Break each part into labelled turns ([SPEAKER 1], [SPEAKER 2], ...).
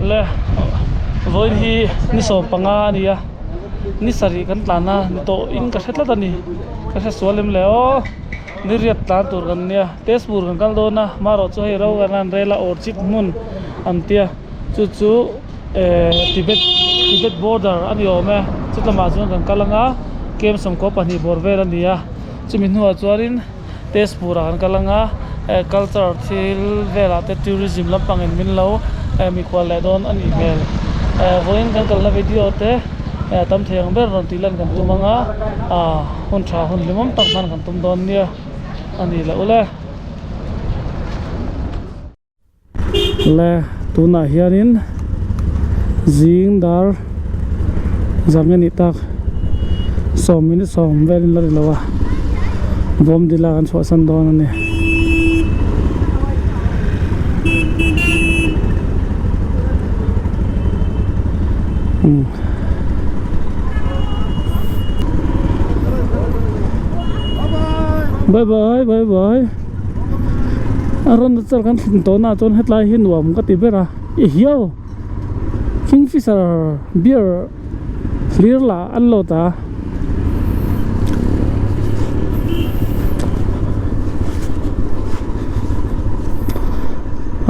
[SPEAKER 1] Le vawiin hi ni 15 a ni a ni sarih kan tlan a ni tawh in ka hre tlat a ni ka hre sual em le aw ni riat tlan tur kan nia Tezpur kan kal dawn a marawh chu hei ro kan han rel a Orchid hmun an tia chu chu eh Tibet Tibet border a ni awm e chutlamah chuan kan kal anga kem 12 bawr vel a ni a chumi hnuah chuanin Tezpur ah kan kal anga eh culture thil velah te tourism lampang in min lo eh mikhual leh dawn a nih hmel eh vawiin kan kalna video te eh tam thei ang ber rawn tih lan kan tum anga ah hun tha hun hlimawm tak hman kan tum dawn nia a ni loh le. Le tunah hianin zing dar zan nge nih tak sawm minute sawm velin la ri lo a bawmdila kan chhuahsan dawn a ni. Bye bye bye bye. A rawn char kan thlen tawh na chuan hetlai hi nuam ka ti ber a i hiau kingfisher beer hlir lah an lo ta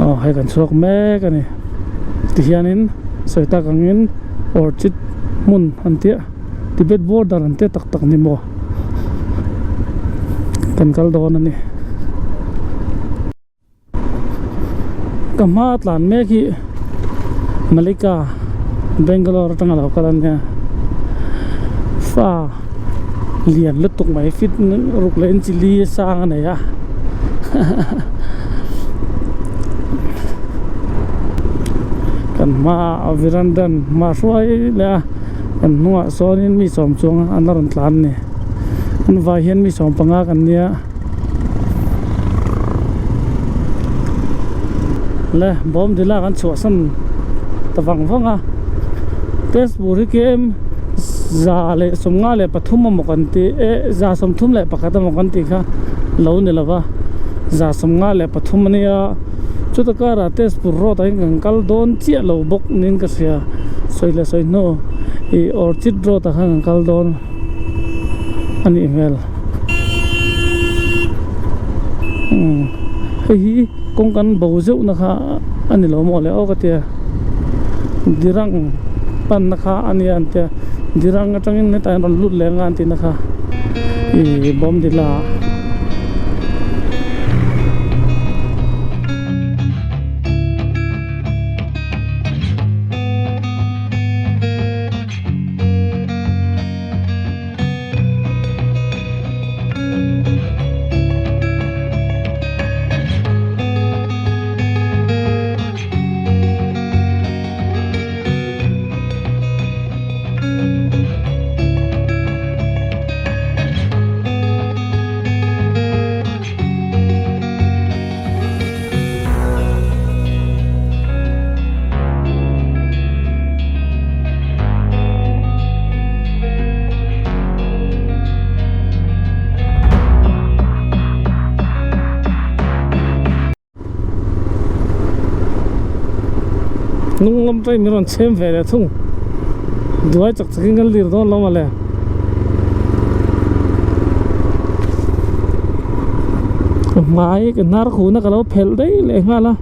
[SPEAKER 1] aw hei kan chhuak mek a ni tihianin sawi tak angin orchid hmun an tia. Tibet border an tia tak tak ni maw kan kal dawn a ni ka hma a tlan mek hi Malika Bangalore atanga lo kal a nia fa lian lutuk mai fit ruk leh inchi li sang a nei a kan hmaah verandan hma hruai leh a. Kan hnungah sawnin mi sawm chuang an la rawn tlan a ni an vai hian mi sawm panga kan nia le bawm dila kan chhuahsan ta vang vang a Tezpur hi kem 153 emaw kan tih eh 131 emaw kan tih kha lo ni lova 153 a nia chuta karah Tezpur road ah hian kan kal dawn chiah lo bawk niin ka hria. Sawi leh sawi hnu ih orchid road ah khan kan kal dawn a nih hmel umm hei hi kawng kan bo zeuh na kha a ni lo maw le aw ka tia dirang pan na kha a nia an tia dirang atangin hetah hian rawn lut leh anga an tih na kha ih bawmdila ah. Hnung lam train min rawn chhem ve leh thung duai chak chakin kan lir dawn lo mawle. Ka hmai ka hnar khuhna ka lo phelh daih leh nghal a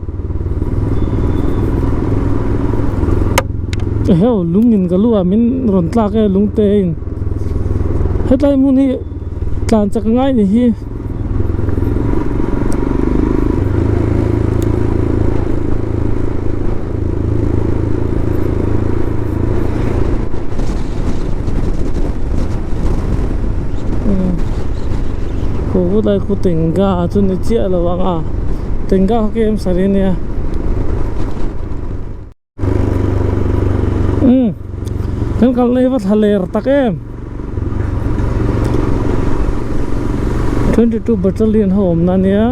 [SPEAKER 1] eheu lung in ka lu ah min rawn tlak e lung te in hetlai hmun hi tlan chak a ngai ni hi. Khu lai khu tenga chu ni chiah lo ang a tenga kha kem sari ania umm kan kalna hi va thla ler tak em 22 battalion ho awmna ania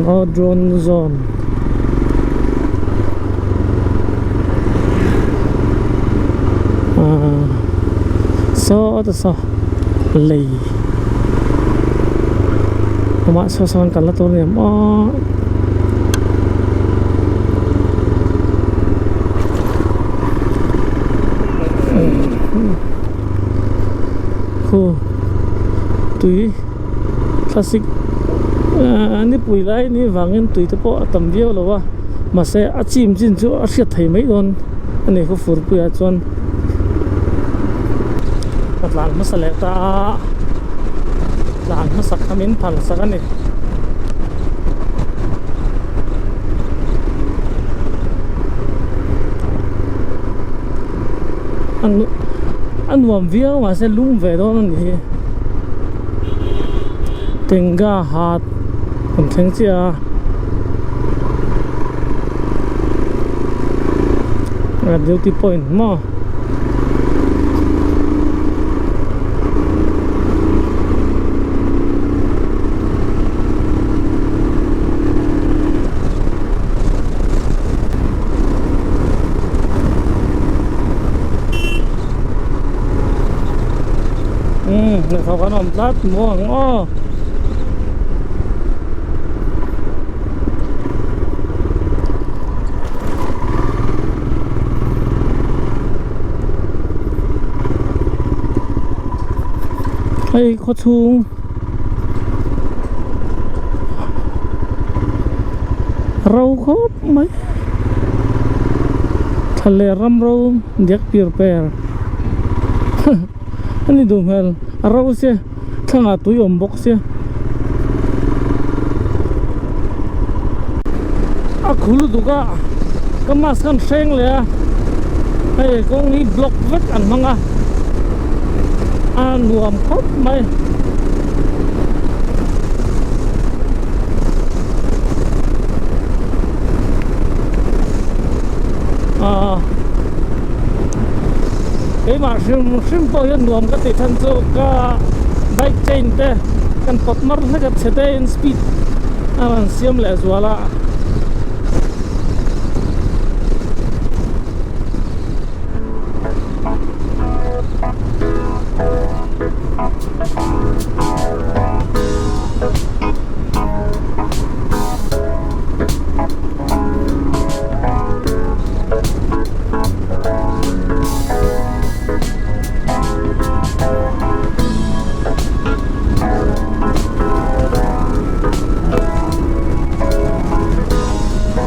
[SPEAKER 1] no drone zone. Saw ta saw lei amah saw sawn kal na tur a ni em aw. Khu tui thlasik ahh nipui lai ni vangin tui te pawh a tam viau lo a mahse a chim chin chu a hriat thei mai dawn a ni khaw furpuiah chuan ka tlan hmasa leh ta a tlan hmasa kha min phal sak a ni. A nuam viau mahse lum ve dawn a ni hi Tengga hat kan thleng chiah a duty point maw. Umm hnathawk an awm tlat maw ang aw. Hei khawchhung ro khawp mai thla leh ram ro diak pir per a ni duh hmel a ro sia thlangah tui awm bawk sia a khu lutuk a ka mask khan hreng leh a hei kawng hi block vek an hmang a a nuam khawp mai. Aaa keimah hrim hrim pawh hian nuam ka tih chhan chu ka bike chain te kan pawt mar hlek a chhe te in speed a rawn siam leh zual a.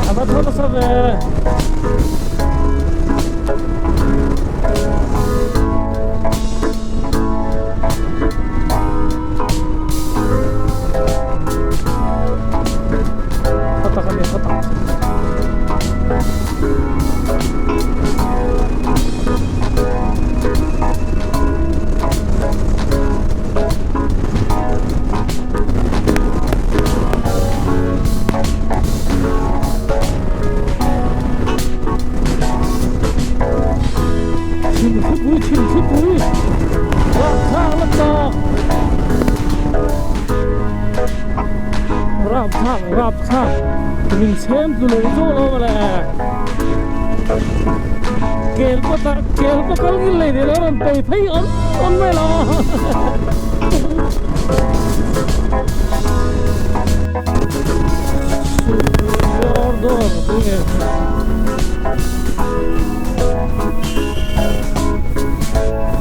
[SPEAKER 1] A va thaw nasa ve. Khaw tak a ni khaw tak. Thim thlipui thim thlipui rapthlak la tawk rapthlak rapthlak min chhem tlu lo zawk lo mawle kel pawt ah kel pawh kal ngil lei nei lo rawn pei phei awn awn mai lo Dawr dawr tunge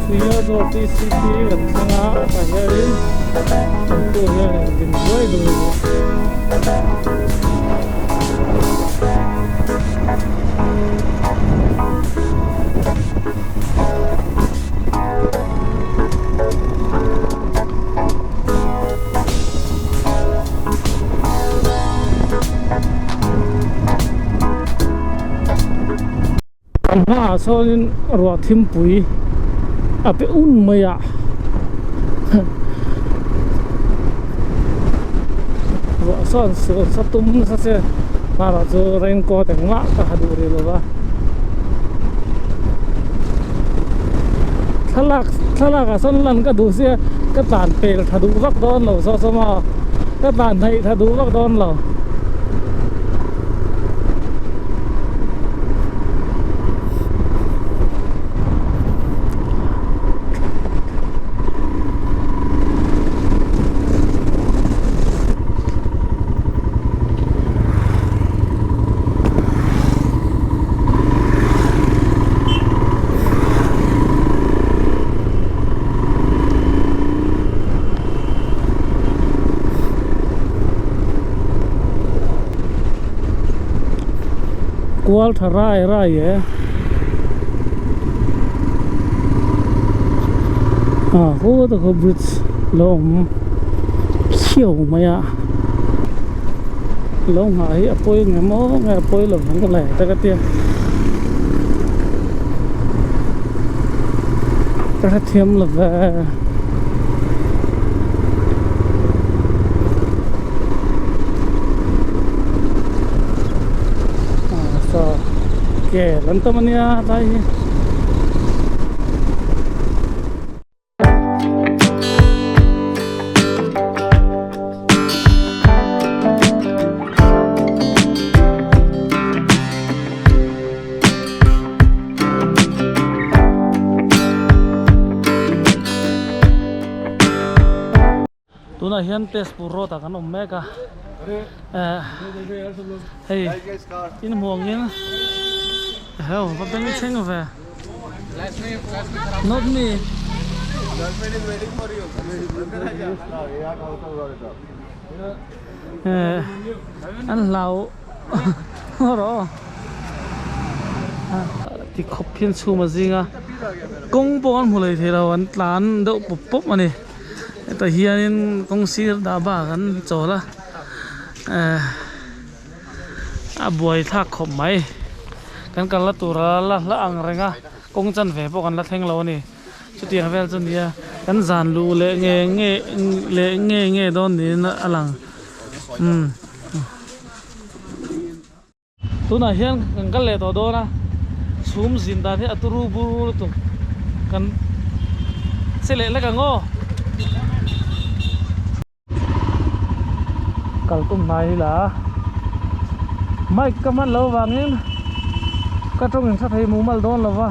[SPEAKER 1] Suia dawr TCP kan thleng a tah hianin kan tour hian an din duai duai a. Kan hmaah sawnin ruah thimpui a pe un mai a ruah sawn sur sa tum nasa che hmarah chu raincoat engmah ka ha duh rih lo va thlalak thlalak ah sawn lan ka duh sia ka tlan pel tha duh vak dawn lo saw saw maw ka tlan hnaih tha duh vak dawn lo. Kual tha rai rai e. Ah khawta khaw bridge lo awm khiau mai a. Lo nghah hi a pawi nge maw nge a pawi lo ang ka le te ka tia. Ka hrethiam lo ve. Saw kel an tam ania tlai hi. Tunah hian Tezpur road ah kan awm mek a eh hei in hmuh angin heu va beng thleng ve not me eh an hlau rawh ti khawp hian chhum a zing a kawng pawh an hmu lei thei lo an tlan deuh pawp pawp a ni hetah hianin kawng sir dah bak an chawl a eh a buai thlak khawp mai kan kal na tur a la hla ang reng a kawng chanve pawh kan la thleng lo a ni chutiang vel chu a ni a kan zan luh leh nge nge leh nge nge dawn niin a lang umm. Tunah hian kan kal leh tawh dawn a, chhum zin dan hi a turu buru lutuk kan che leh lek ang aw. Kal tum hnai hi la mic ka hman loh avangin ka tawng in tha thei mumal dawn lo va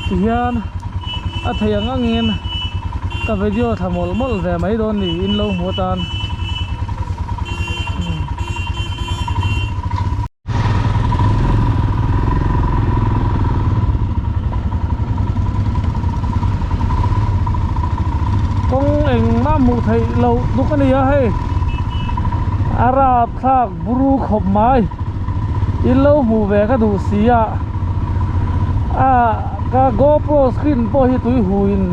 [SPEAKER 1] tihian a thei ang angin ka video thla mawlh mawlh ve mai dawn ni in lo hmu atan. Kawng engmah hmuh theih loh duk a ni a hei a rapthlak buru khawp mai in lo hmuh ve ka duh si a ah ka GoPro screen pawh hi tui hu in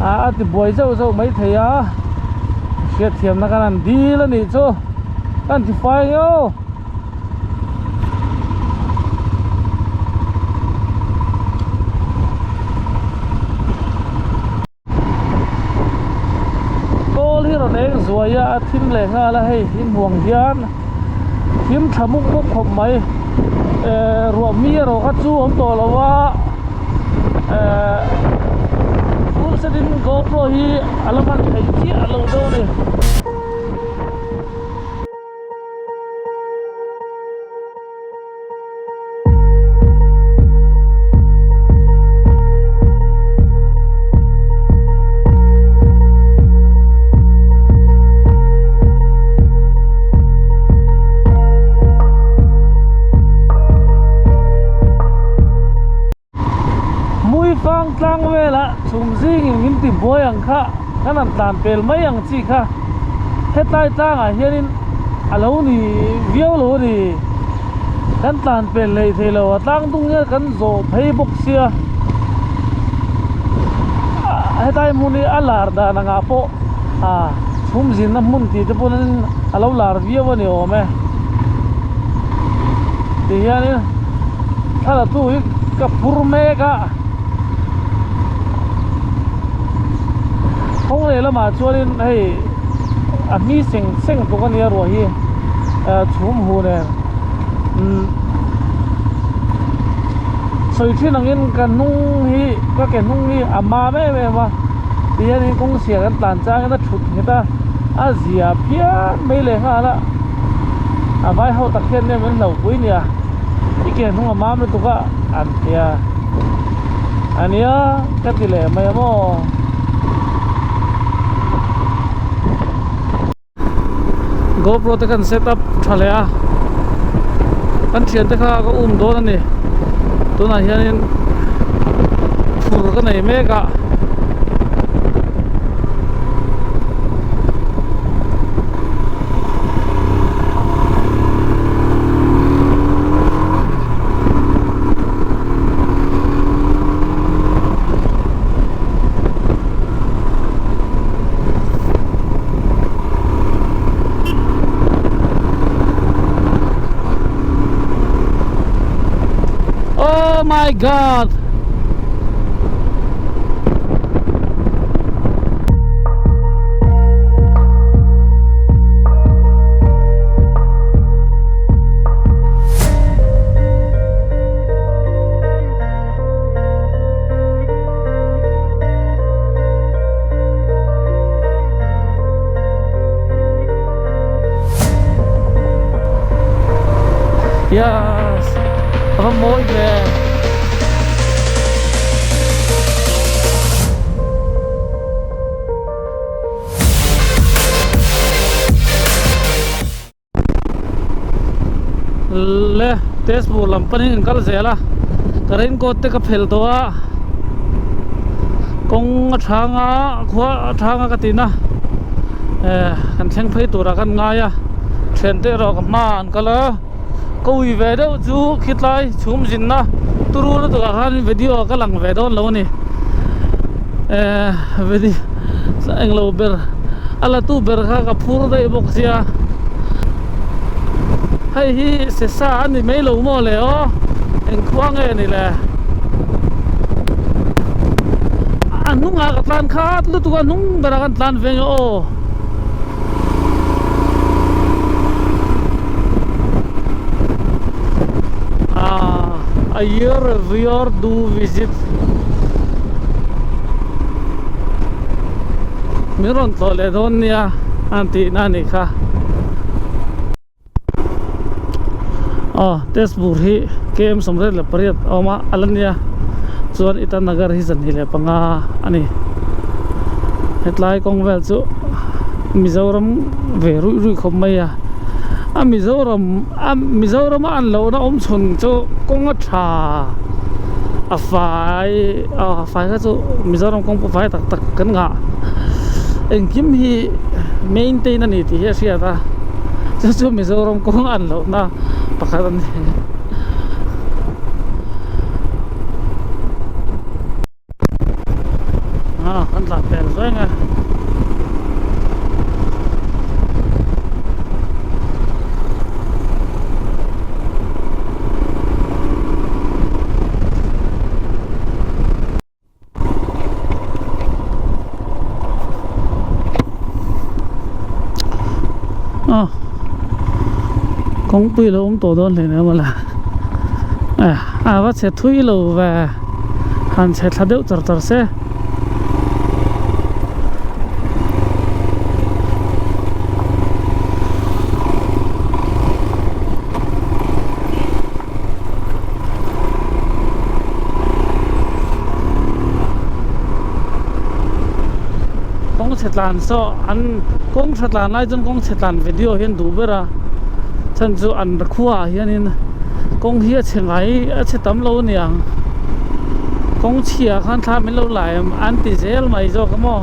[SPEAKER 1] a ti buai zeuh zeuh mai thei a hriatthiamna kan han dil a nih chu kan ti fai ang e aw. Kawl hi rawn eng zuai a a thim leh nghal a hei in huang hian thim tha muk muk khawp mai ehh ruah mi erawh kha chu awm tawh lo a ehh full set in GoPro hi a la hman theih chiah loh deuh a ni. Muifang tlang velah chhum zingin min ti buai ang kha kan han tlan pel mai ang chi kha hetlai tlangah hianin a lo ni viau lo a ni kan tlan pel hlei thei lo a tlang dung hian kan zawh phei bawk sia hetlai hmun hi a lar dan angah pawh ah chhum zinna hmun tih te pawhin a lo lar viau a ni awm e tihianin thla tu hi ka phur mek a kawng leh lamah chuanin hei a hmi seng seng tluk a nia ruah hi chhum hu nen umm sawi thin angin ka hnung hi ka ke hnung hi a mam em em a tihianin kawng sial kan tlan changin a thut nghet a a zia phian mai leh nghal a a vai ho tak hian nia min hlauhpui nia i ke hnung a mam lutuk a an tia ania ka ti leh mai a maw. GoPro te khan set up tha leh a kan thian te kha ka um dawn a ni tunah hianin phur ka nei mek a. my god Yes a va mawi ve Le Tezpur lam panin kan kal zel a ka raincoat te ka phel tawh a kawng a thang a khua a thang a ka tin a eh kan thleng phei turah kan ngai a thiante erawh ka hma ah an kal a ka ui ve deuh chu khitlai chhum zinna turu lutuk ah khan video ka lang ve dawn lo a ni eh video englo ber a la tu ber kha ka phur daih bawk sia hei hi sesa a ni mai lo maw le aw engkhua nge ni le a hnungah ka tlan khat lutuk a hnung berah kan tlan ve nge aw. Ah a year year do visit min rawn tlawh leh dawn nia an tihna a nih kha aw Tezpur hi km 38 a awm a a la nia chuan Itanagar hi 25 a ni hetlai kawng vel chu Mizoram ve ruih ruih khawp mai a a Mizoram a Mizoram a an lohna awm chhun chu kawng a tha a fai aw a fai kha chu Mizoram kawng pawh fai tak tak kan ngah engkim hi maintain a ni tih hi a hriat a chu chu Mizoram kawng an lohna pakhat a ni. Ah kan tlan pel reng a. Ah kawngpui lo awm tawh dawn hleinem mawle a va chhe thui lo ve. Han chhe thla deuh char char se. Kawng chhe tlan saw an kawng tha tlan lai chuan kawng chhe tlan video hian duh ber a chhan chu an khuaah hianin kawng hi a chhe ngai a chhe tam lo aniang kawng chhiah khan thla min lo la em an ti zel mai zawk a maw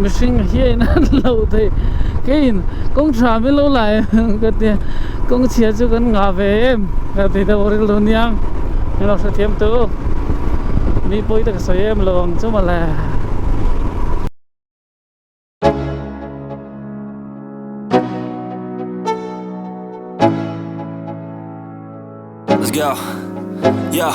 [SPEAKER 1] mihring hian an lo thei keiin kawng tha min lo la em ka tia kawng chhia chu kan ngah ve em ka ti deuh rilru niang min lo hrethiam tu mi pawi te ka sawi em lo ang chu mawle.
[SPEAKER 2] Let's go. Yo.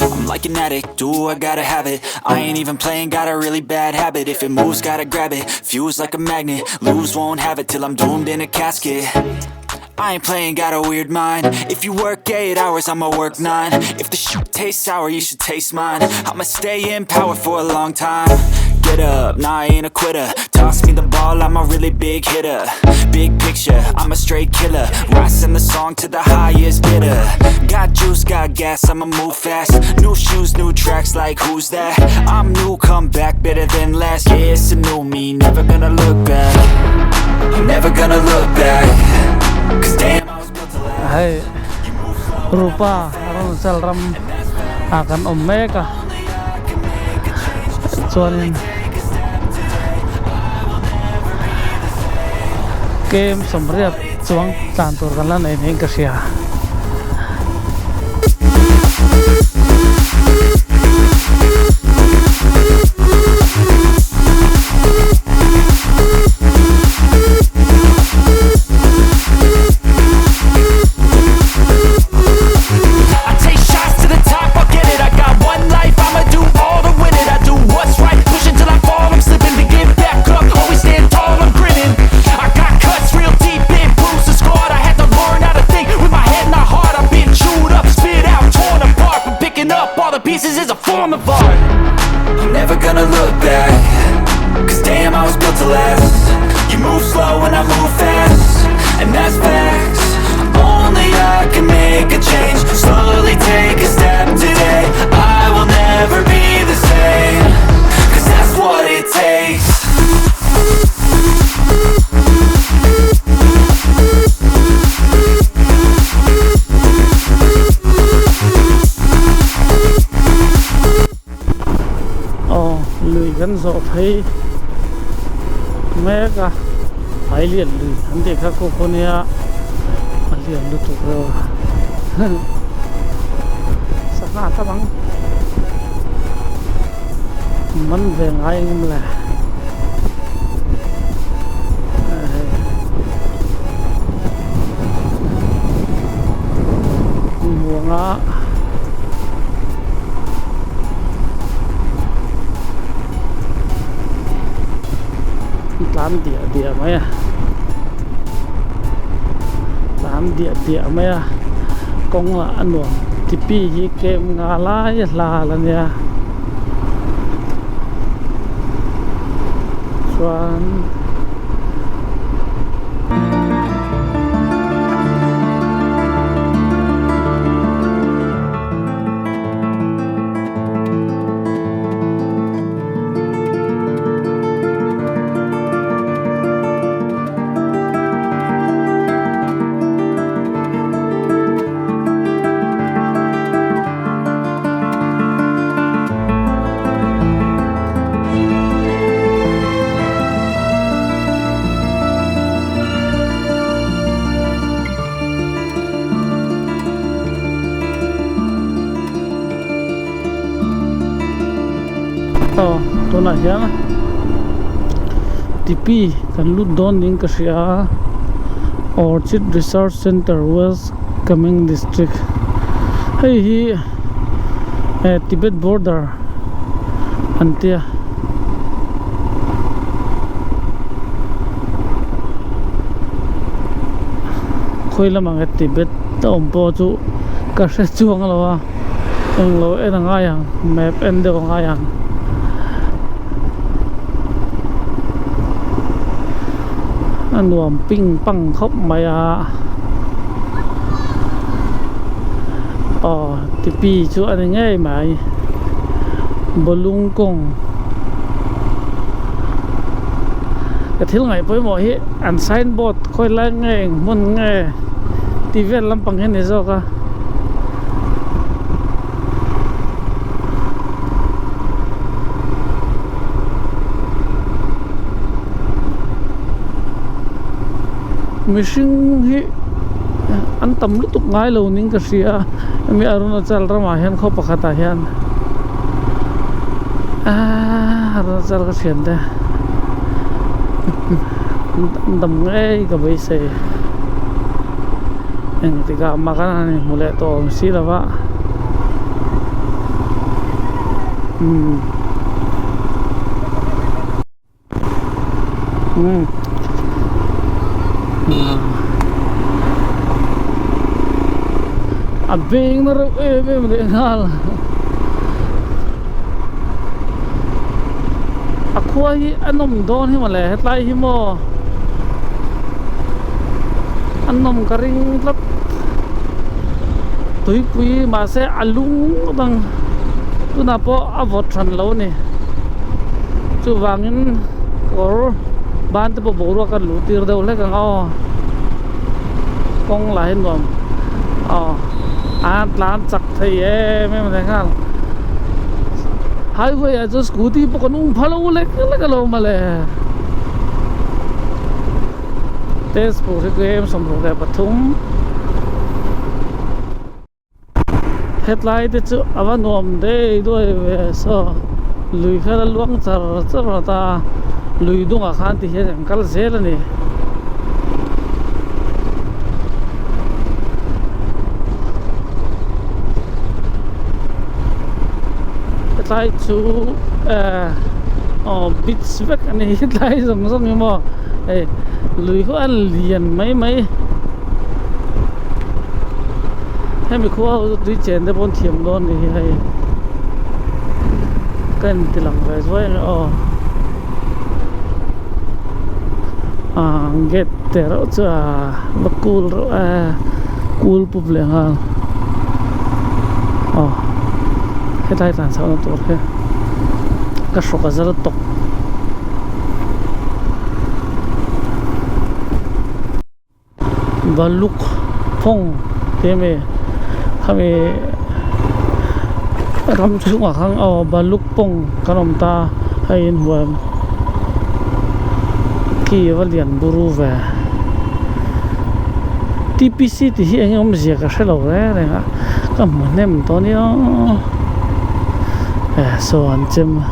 [SPEAKER 2] I'm like an addict, do I gotta have it. I ain't even playing, got a really bad habit. If it moves, gotta grab it, fuse like a magnet. Lose, won't have it till I'm doomed in a casket. I ain't playing, got a weird mind. If you work 8 hours, I'ma work 9. If the shit tastes sour, you should taste mine. I'ma stay in power for a long time. Get up, nah I ain't a quitter. Toss me the ball, I'm a really big hitter. Big picture, I'm a straight killer. Rising the song to the highest bidder. Got juice, got gas, I'ma move fast. New shoes, new tracks, like who's that? I'm new, come back, better than last. Yeah, it's a new me, never gonna look back. I'm never gonna look back. Cause damn, I was built to last.
[SPEAKER 1] Hei Rupa Arunachal ram ah kan awm mek a chuanin kem sawmriat chuang tlan tur kan la nei niin ka hria.
[SPEAKER 2] I take shots to the
[SPEAKER 1] phei mek a Pailian lui an tih kha khu khu nia a lian lutuk reuh a sangha tam ang man ve ngai engemaw le muanga tlan diah diah mai a tlan diah diah mai a kawng lah a nuam tipi hi kem nga lai a hla la nia chuan. Aw tunah hian tipi kan lut dawn niin ka hria a Orchid Research Centre West Kameng District hei hi eh Tibet border an tia. Khawi lamah nge Tibet a awm pawh chu ka hre chuang lo a englo en a ngai ang map en deuh a ngai ang. A nuam ping pang khawp mai a aw tipi chu a ni ngei mai bawlung kawng ka thil ngaih pawimawh hi an signboard khawi lai nge eng hmun nge tih vel lampang hi a ni zawk a. Mihring hi an tam lutuk ngai lo niin ka hria a hemi Arunachal ramah hian khaw pakhatah hian aaa Arunachal ka thian te an dam ngei ka beisei engtikah mah khan an inhmu leh tawh awm si lo va umm umm a beng na reuh em em leh nghal a khua hi a nawm dawn hi mawle hetlai hi maw a nawm ka ring tlat tuipui mahse a lung ngawt ang tunah pawh a vawt hran lo a ni chuvangin kawr ban te pawh boruak a luh tir deuh hlek ang aw kawng lah hi nuam aw a tlan chak thei em em leh nghal highway ah chuan scooty pawh kan um pha lo lek lek alawm mawle tezpur hi tlem 23. Hetlai te chu a va nuam dei duai ve saw lui kha la luang char char a ta lui dungah khan ti hian an kal zel a ni. Hetlai chu eh aw beach vek a ni hetlai zawng zawng hi maw hei lui khaw a lian mai mai. Hemi khua ho chu tui chen te pawn thiam dawn ni hi hei ka in ti lang ve zuai ang e aw ah gate te reuh chu a va cool reuh e cool pup leh nghal aw hetlai tlan chhoh na tur hi ka hrawk a zal tawk. Baluk phawng tih a mi khami ram chhungah khan aw baluk pawng kan awm ta. Hei in huam ki va lian buru ve TPC tih hi eng awmzia ka hre lo reng reng a ka hmu hnem tawh nia eh saw an chem a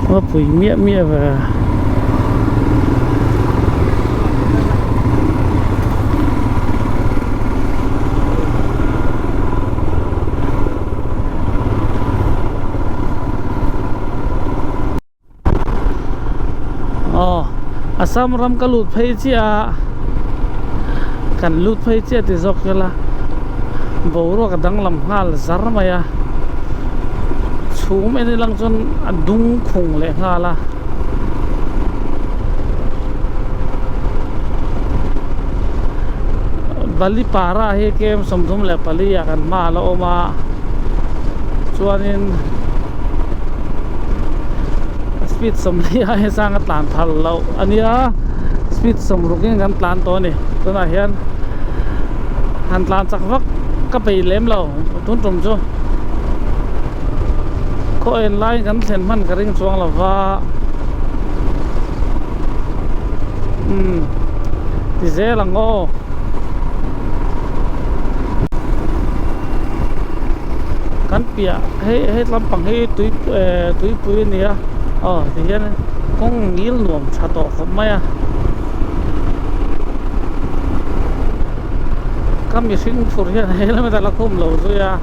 [SPEAKER 1] va pui miah miah ve. Aw Assam ram ka lut phei chiah a kan lut phei chiah ti zawk ila boruak a danglam nghal zar mai a chhum en ilang chuan a dung khung leh nghal a. Balipara hi kem 34 ah kan hma a la awm a chuanin speed 40 a hi sang a tlan phal loh a nia speed 60 in kan tlan tawh a ni tunah hian han tlan chak vak ka peih lem lo tun tum chu khaw en laiin kan thlen hman ka ring chuang lo va umm ti zel ang aw. Kan piah hei hei lampang hi tui eh tuipui a ni a aw ti hian kawng ngil nuam tha tawh khawp mai a ka mihring phur hian helmet a la khum lo zui a.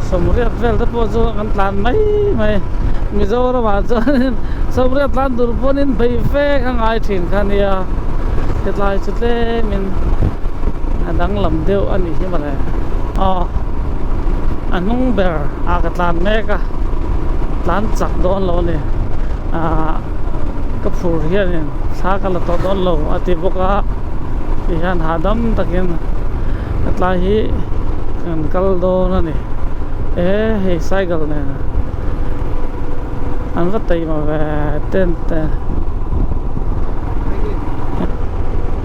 [SPEAKER 1] Sawmriat vel te pawh chu kan tlan mai mai Mizoramah chuanin sawmriat tlan tur pawhin bei vek a ngai thin kha nia hetlai chu tlemin a danglam deuh a nih hi mawle aw a hnung ber ah ka tlan mek a tlan chak dawn lo a ni ah ka phur hianin thla ka la tawh dawn lo a ti bawk a tihian hahdam takin hetlai hi kan kal dawn a ni e hei cycle nen an va taima ve tent te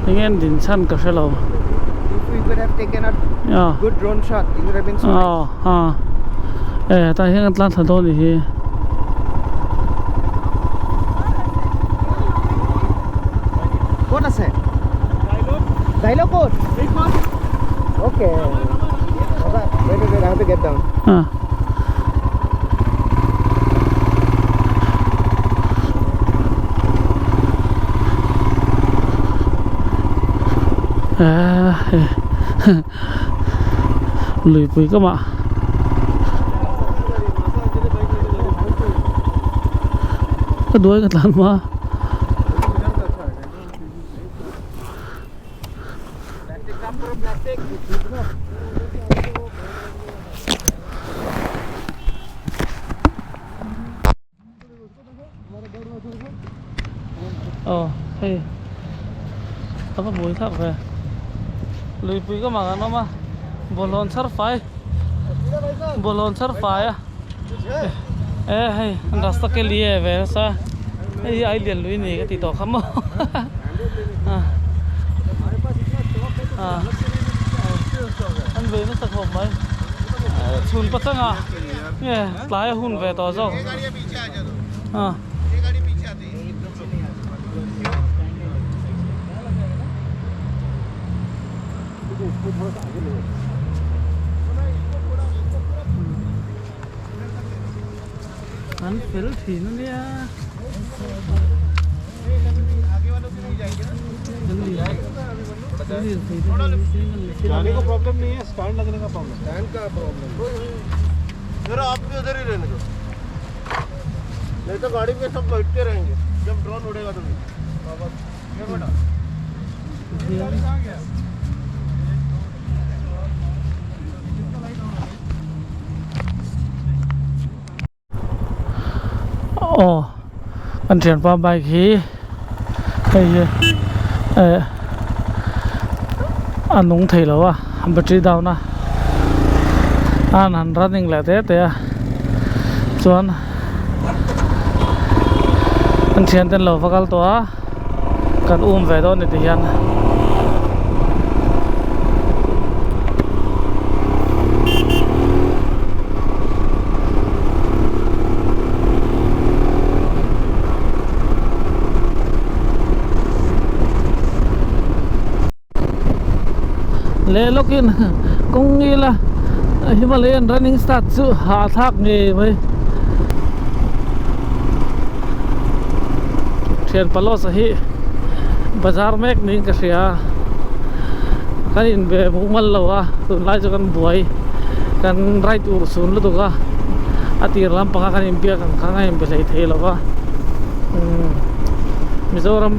[SPEAKER 1] enge an din chhan ka hre lo aw e tah hian kan tlan thla dawn a nih hi. Luipui ka mah ka duai ka tlan hma. Aw hei a va buai thlak ve luipui ka mah an awm a bawlhhlawh chhar fai bawlhhlawh chhar fai a e hei rasta ke liye ve nasa hei hi ai lian lui ni ka ti tawh kha maw an vei nasa khawp mai chhun pachang ah nge tlai a hun ve tawh zawk a. An fel thin a nia. Aw kan thianpa bike hi hei hi eh a nung thei lo a battery down a a han running leh te te a chuan kan thiante an lo va kal tawh a kan um ve dawn ni ti hian. Leh lawkin kawng ngila Himalayan running start chu hahthlak ngei mai. Thian Palos-a hi bazar mek niin ka hria a, kan inbe mumal lo a, tunlai chu kan buai kan ride ur chhun lutuk a, a tir lampanga kan inbiak ang khan a inbe hlei thei lo va, umm Mizoram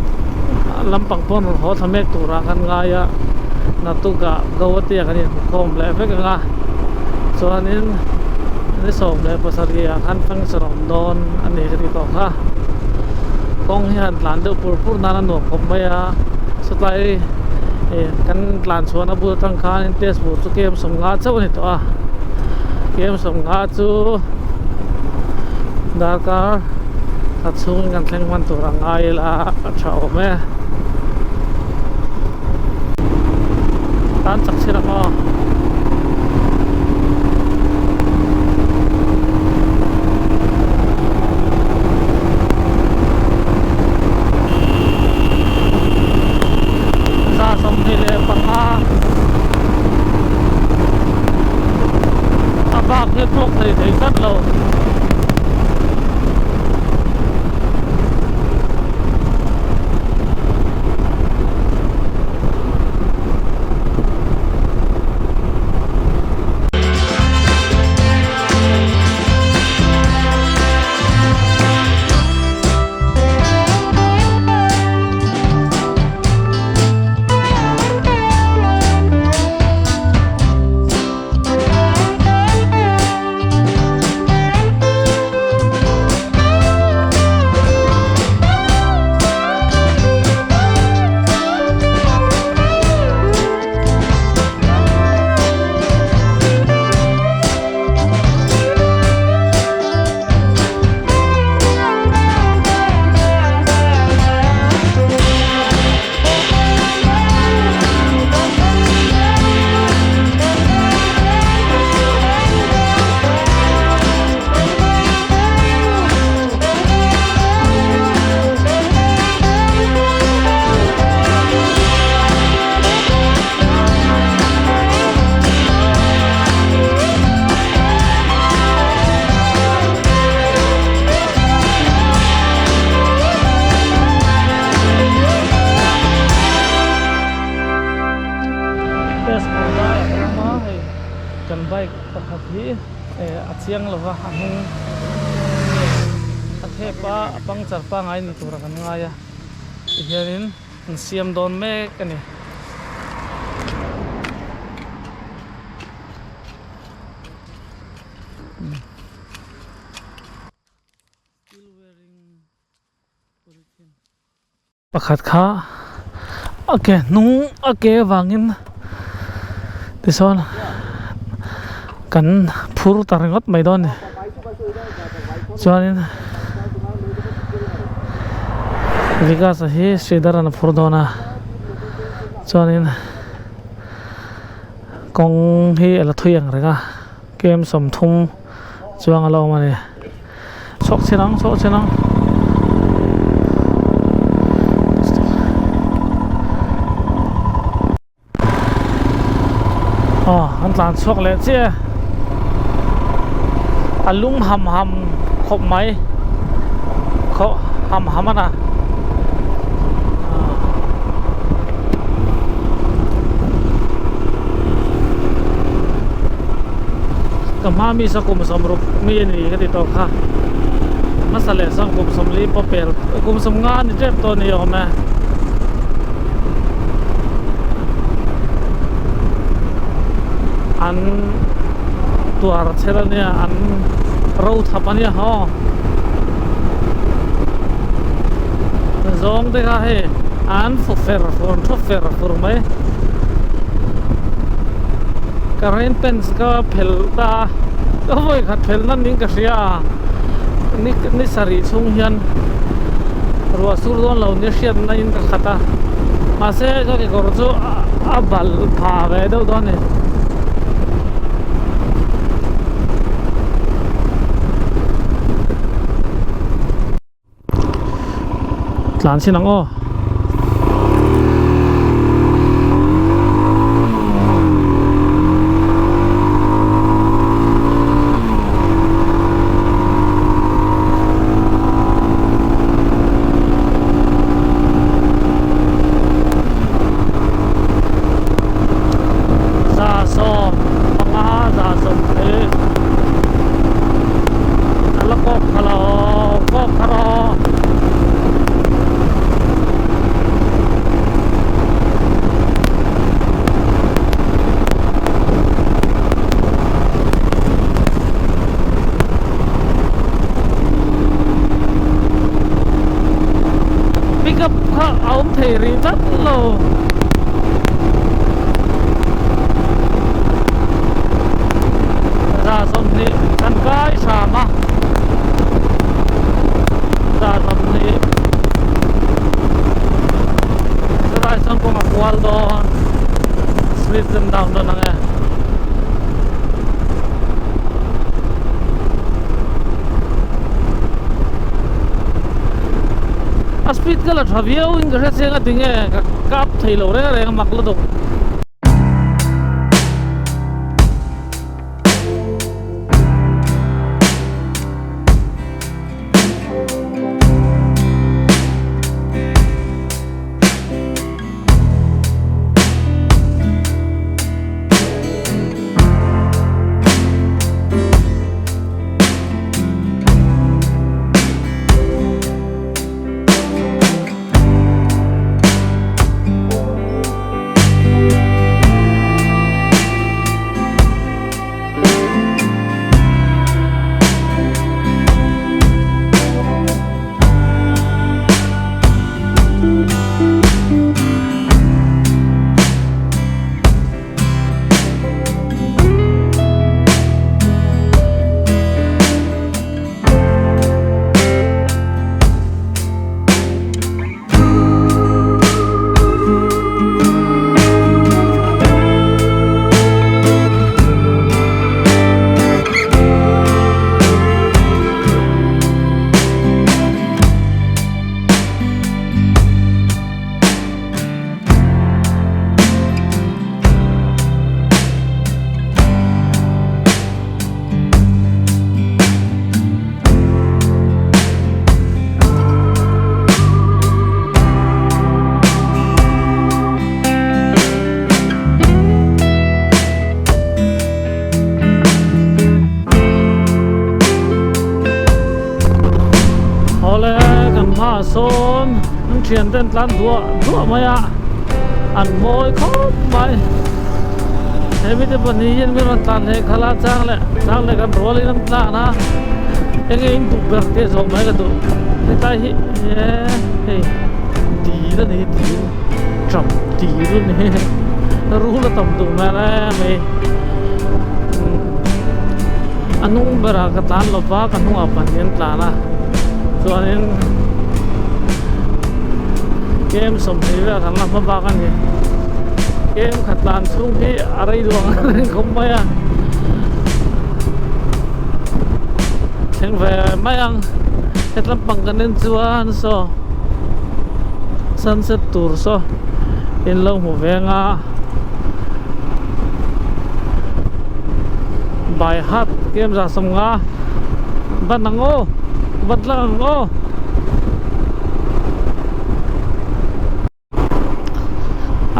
[SPEAKER 1] lampang pawn rawn haw thla mek turah kan ngai a, naktukah Guwahati ah kan inhmukhawm leh vek ang a, chuanin ni 17 ah khan function a awm dawn a ni ka tih tawh kha, kawng hi han tlan deuh pur pur nan a nuam khawp mai a, sawtlai ih kan tlan chhuahna bul atang khanin test bur chu kem 50 chauh a ni tawh a, kem 50 chu darkar khat chhungin kan thleng hman tur a ngai ila a tha awm e. Tan chak chin ang aw. 25 a bak hi a tluak thei thei tlat lo. Test hmuh lai a awm a hei kan bike pakhat hi eh a chiang lo va a hnung a thep a a puncture pangngai ni tur a kan ngai a tihianin an siam dawn mek a ni. Pakhat kha a ke hnung a ke avangin tichuan kan phur ta ringawt mai dawn a ni chuanin Vikas a hi Sridharan a phur dawn a chuanin kawng hi a la thui ang reng a kem 30 chuang a la awm a ni. Chhuak chin ang chhuak chin ang. Aw an tlan chhuak leh chiah e a lum ham ham khawp mai khaw ham ham a na. Ka hma mi saw kum sawmruk mi a ni ka ti tawh kha hmasa leh sawn kum sawmli pawh pel kum sawmnga a ni tep tawh a ni awm e. An tuar chher a nia an ro thap a nia haw zawng te kha hei an fu fer fur an thu fer fur mai ka rain pants ka phelh ta a ka vawi khat phelh nan niin ka hria a ni ni sarih chhung hian ruah sur dawn lo nia hriat na in ka khat a mahse ka kekawr chu a balh pha ve deuh dawn a ni. Tlan chin ang aw. kha a awm thei rih tlat lo. 20 kan kai hram a 20 chulai chuan kawng a kual dawn speed zen down dawn ang e. A speed ka la tha viau in ka hre chiang a tinge ka kap thei lo reng reng a mak lutuk. Awle kan hmaah sawn an thian te an tlan duah duah mai a an mawi khawp mai he mite pahnih hian min rawn tlan leh khalh a chang leh chang leh kan rual in an tlan a enge in duh ber tih zawh mai ka duh hetlai hi hei dil a ni dil tap dil a ni rul a tam duh hmel em mai a hnung berah ka tlan lo va ka hnungah pahnih an tlan a chuanin kem 20 vel kan la hma bak a ni kem khat tlan chhung hi a rei duh ang reng khawp mai a thleng ve mai ang hetlam pang kan en chuan saw sunset tur saw in lo hmu veng a. By heart kem za 50 ban ang aw ban tlang ang aw.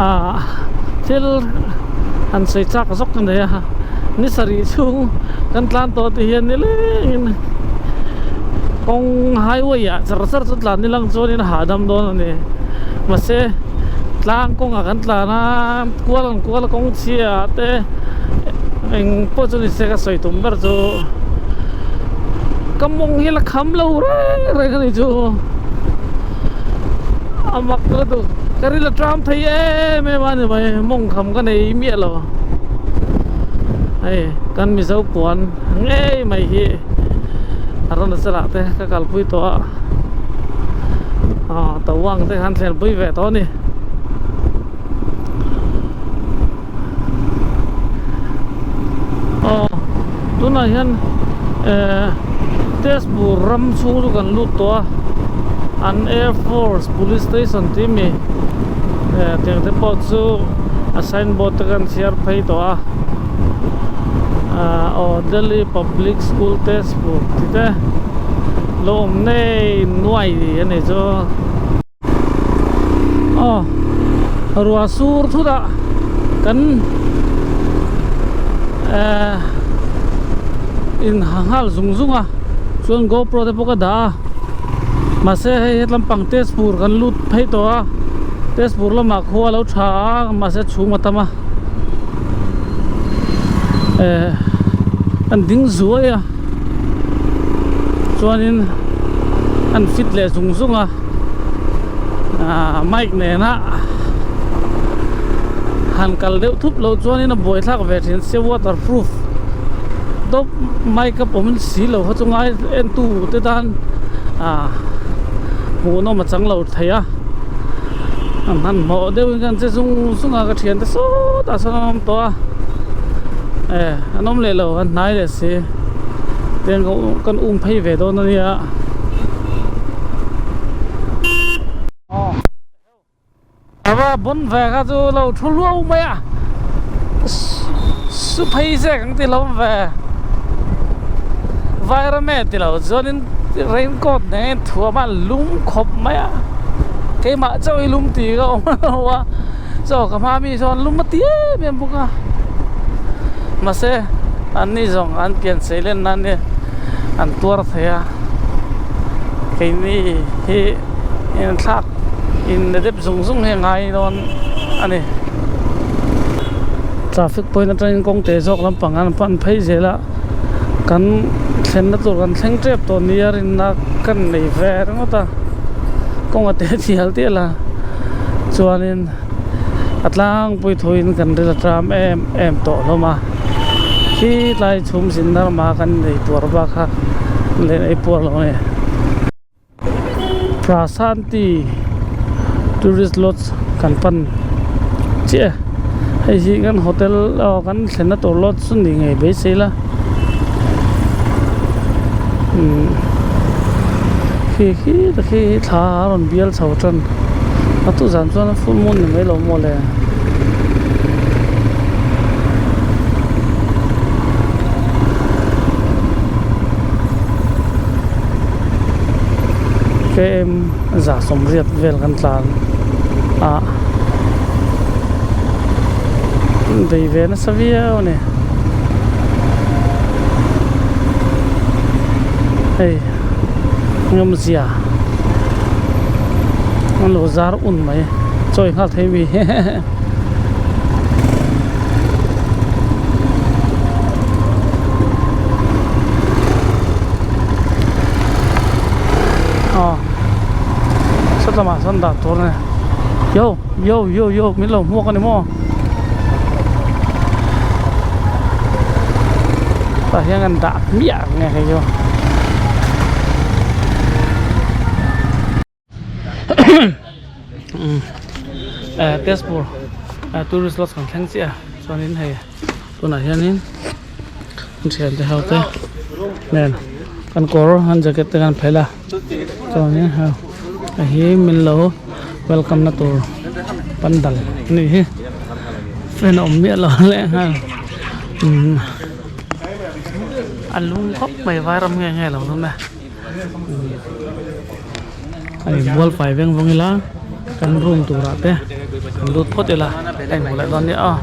[SPEAKER 1] Ah thil han sawi chak zawk a nei a ni sarih chhung kan tlan tawh tih hian nilengin kawng highway ah char char chu tlan nilang chuanin a hahdam dawn a ni mahse tlang kawngah kan tlan a kual ang kual a kawng chhia ah te eng pawh chu ni se ka sawi tum ber chu ka mawng hi la kham lo reng reng a ni chu. A mak lutuk ka ril a tram thei em em a ni mai mawng kham ka nei miah lo hei kan mizo puan ngei mai hi a rawn chhuah te ka kalpui tawh a aw tawang te khan thlenpui ve tawh a ni. Aw tunah hian ehh Tezpur ram chhung chu kan lut tawh a an air force police station tih mi eh tiang te pawh chu a sign board te khan chhiar phei tawh a ah aw Delhi public school Tezpur tih te lo awm nei nuai a ni chu. Aw ruah sur thut ah kan ehh in ha nghal zung zung a chuan gopro te pawh ka dah a mahse hei hetlam pang tezpur kan lut phei tawh a tezpur lamah khua a lo tha a mahse chhum a tam a ehh an ding zuai a chuanin an fit leh zung zung a. Aaa mic nena han kal deuh thup loh chuanin a buaithlak ve thin sia waterproof dawp mic a pawm si lo kha chu ngai en tu te tan aaa hmuhnawm a chang lo thei a an hmanhmawh deuhin kan che zung zung a ka thiante sawtah sawn an awm tawh a e an awm leh lo an hnai leh si tiang kan um phei ve dawn a nia. Ava bon ve kha chu lo thu luau mai a su phei zek ang ti lo ve vairame ti lo chuanin raincoat nen thuam a lum khawp mai a keimah chauh hi lum tih ka awm lo a chaw ka hma mi sawn lum a ti em em bawk a mahse an ni zawng an pian sei len nan hi an tuar thei a keini hi inthlak in dep zung zung hi a ngai dawn a ni. Traffic point atangin kawng te zawk lampang an pan phei zel a kan thlenna tur kan thleng tep tawh nia rinna kan nei ve ringawt a kawng a te tial tial a chuanin a tlangpui thuin kan ril a tram em em tawh hlawm a khi tlai chhum zin darma kan nei puar bak kha len ei puar lo a ni. Prasanthi tourist lodge kan pan chiah e hei hi kan hotel aw kan thlenna tur lodge chu ni ngei beisei ila umm khi khi te khi thla a rawn bial chho tan a tu zan chuan full moon ni mai lo maw le. Km za sawmriat vel kan tlan a bei ve nasa viau a ni hei ngawmzia an lo zar un mai chawi nghal thei mi hehehe. Aw sawt lamah sawn dah tur a ni yo yo yo yo min lo hmuak a ni maw tah hian kan dah hmiah ang nge hei chu. Tezpur tourist lodge kan thleng chiah a chuanin hei tunah hianin an thiante ho te nen kan kawr an jacket te kan phelh a chuanin hei hei hi min lo welcome na tur pandal a nih hi fan a awm miah lo lehnghal umm a lung khawp mai vairam nge nge lo hlawm e. Hei bual fai veng vawng ila kan room turah te kan lut phawt ila a inhmu leh dawn nia aw.